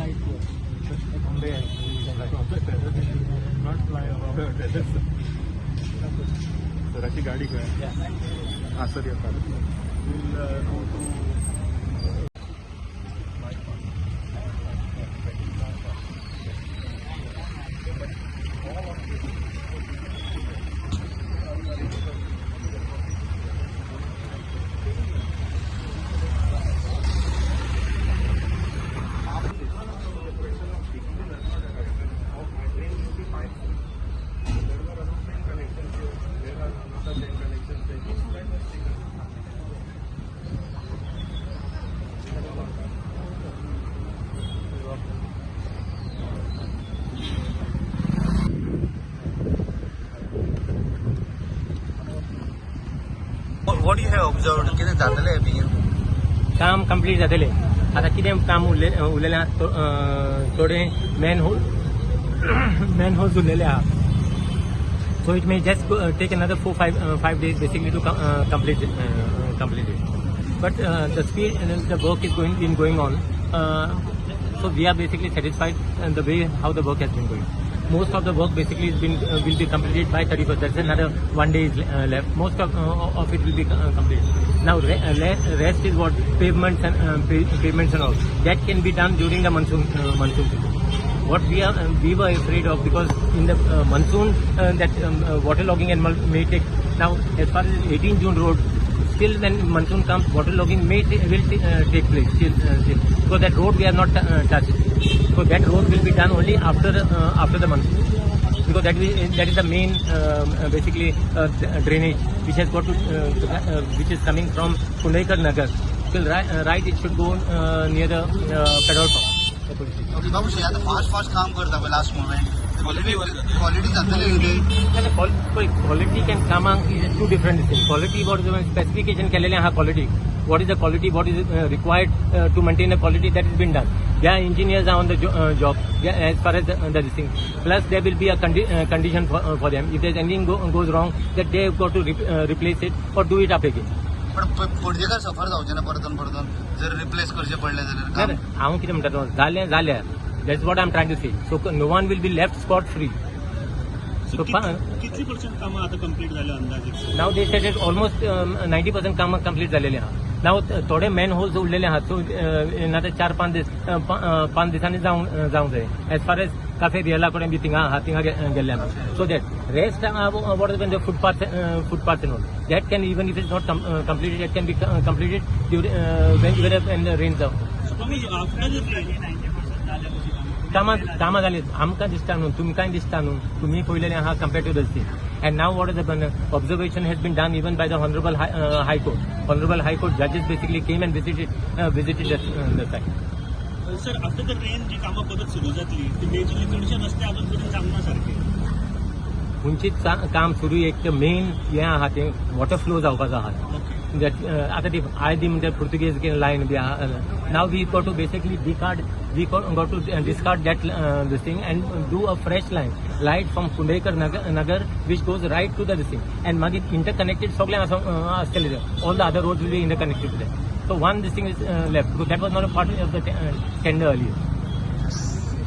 Site Bombay not fly above. सराची गाडी खंय हा सर येता. Will go to What you have observed? कितें जातलें बेगीन? काम कंप्लीट जातलें. आतां कितें काम उरलेलें आहा, थोडे मॅन होल्स उरलेले आहा, so it may just take another 4 5 days basically to complete it, but the speed, the work is going been going on, so we are basically satisfied the way how the work has been going. Most of the work basically has been will be completed by 31st. That's another one day is left. Most of it will be completed. Now rest is what pavements and pavements and all. That can be done during the monsoon season. What we were afraid of, because in the monsoon that water logging and may take. Now as far as 18 June road, still when monsoon comes, water logging will take place still. So that road we have not touched. So that road will be done only after the monsoon, because that is the main basically drainage which has got to which is coming from Kundaikar Nagar till right, it should go near the petrol pump, the police station. Okay बाबू, आतां fast fast काम करता पळय last moment, quality जातली कितें? Quality can कामांक is two different thing. Quality, what specification केलेलें आहा, quality, what is the quality, what is required to maintain the quality, that is been done. Their engineers are on the job, yeah, as far as the this thing. Plus there will be a condition for them. If there's anything goes wrong, that they have got to replace it or do it up again. पण पणजेकार सफर जावचें ना परतून परतून जर replace करचें पडलें जाल्यार ना. काम? हांव कितें म्हणटा तो, जालें जाल्यार, that's what I am trying to say, so no one will be left scot free. So कितली पर्सेंट कामां आता कंप्लीट झाले अंदाजे? Now they said it almost 90% कामां कंप्लीट झालेले आहा. नाव थोडे मॅन होल्स उरलेले आहात, सो ना 4-5 दीस 5 दिसांनी जावंक जाय, एज फार एज काफे रियला कडेन बी थिंगा आहा, थिंगा गेल्ले आमी. So that rest, what is the footpath and all that can, even if is not completed, that can be completed during when the rains. तुम्ही आफ्टर कामां जाली आमकां दिसता न्हू, तुमकांय दिसता न्हू, तुमी पळयलेलें आहा compare to this thing. And now what is happen, observation has been done even by the honourable High Court. Honourable High Court judges basically came and visited the site. Sir, after the rain जी कामां परत सुरू जातली ती majorly चडशे रस्ते अजून पर्यंत जावंक ना सारखे. खंयचीच काम सुरू, एक तर मेन हें आहा तें वॉटर फ्लो जावपाचो आहा. ओके. That आतां ती I दी म्हणटा पुर्तुगेज लायन बी आहा. Now we got to basically discard we got to discard that this thing and do a fresh line light from Kundaikar Nagar which goes right to the this thing, and मागीर interconnected सगळें आसतलें. All the other roads will be interconnected to that. So one this thing is left, because that was not a part of the tender earlier.